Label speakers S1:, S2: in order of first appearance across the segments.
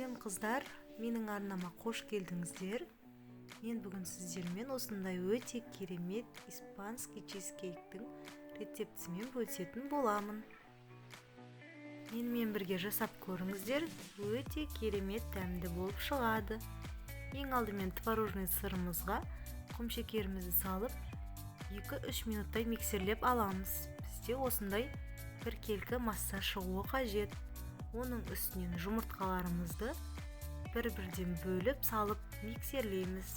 S1: Сәлем қыздар, менің арнама қош келдіңіздер. Мен бүгін сіздермен осындай өте керемет испанский чизкейктің рецептісімен бөлісетін боламын. Менімен бірге жасап көріңіздер, өте керемет дәмді болып шығады. Ең алдымен творожный сырымызға құмшекерімізді салып, 2-3 минуттай миксерлеп аламыз. Бізде осындай біркелкі масса шығуы қажет. Оның үстінен жұмыртқаларымызды бір-бірден бөліп салып миксерлейміз.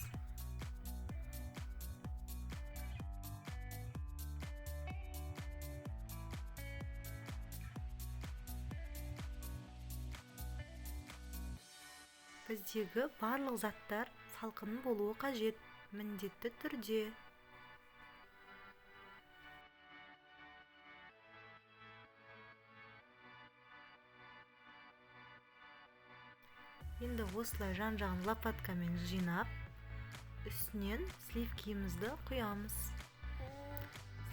S1: Біздегі барлық заттар салқын болуы қажет, міндетті түрде. Енді осылай жан-жағын лопаткамен жинап, үстінен сливкимізді құямыз.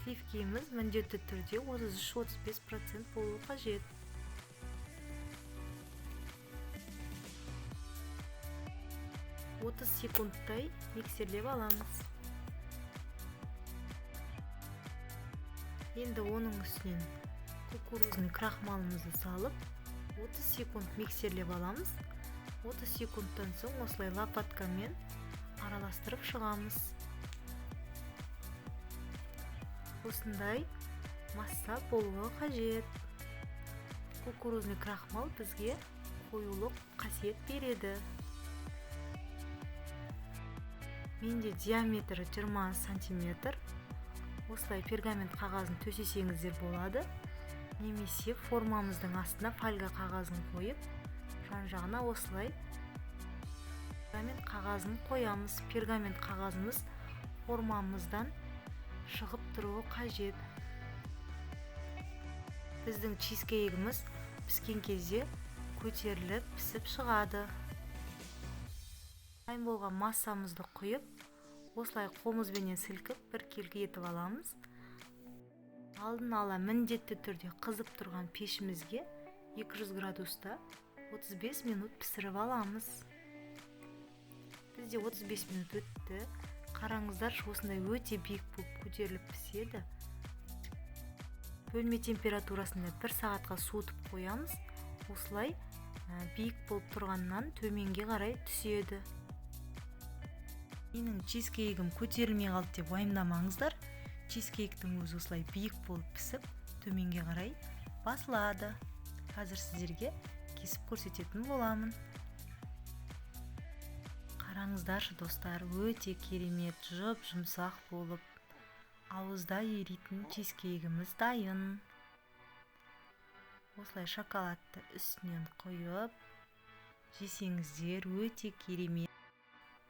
S1: Сливкиміз міндетті түрде 33-35% болуы қажет. 30 секундтай миксерлеп аламыз. Енді оның үстінен кукурузный крахмалымызды салып, 30 секунд миксерлеп аламыз. 30 секундтан соң осылай лопаткамен араластырып шығамыз. Осындай масса болуы қажет. Кукурузный крахмал бізге қоюлық қасиет береді. Менде диаметрі 20 сантиметр. Осылай пергамент қағазын төсесеңіздер болады. Немесе формамыздың астына фольга қағазын қойып, жан-жағына осылай пергамент қағазын қоямыз. Пергамент қағазымыз формамыздан шығып тұруы қажет. Біздің чизкейгіміз піскен кезде көтеріліп пісіп шығады. Дайын болған массамызды құйып, осылай қолымызбенен сілкіп біркелкі етіп аламыз. Алдын ала міндетті түрде қызып тұрған пешімізге 200 градуста 35 минут пісіріп аламыз. Бізде 35 минут өтті. Қараңыздаршы, осындай өте биік болып көтеріліп піседі. Бөлме температурасында 1 сағатқа суытып қоямыз. Осылай биік болып тұрғаннан төменге қарай түседі. Менің чизкейгім көтерілмей қалды деп уайымдамаңыздар. Чизкейктің өзі осылай биік болып пісіп, төменге қарай басылады. Қазір сіздерге кесіп көрсететін боламын. Қараңыздаршы достар, өте керемет, жұп-жұмсақ болып ауызда еритін чизкейгіміз дайын. Осылай шоколадты үстінен құйып жесеңіздер, өте керемет,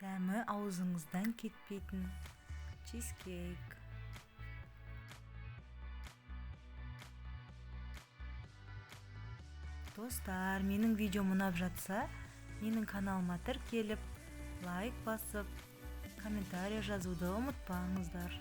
S1: дәмі аузыңыздан кетпейтін чизкейк. Достар, менің видеом ұнап жатса, менің каналыма тіркеліп, лайк басып, комментарий жазуды ұмытпаңыздар.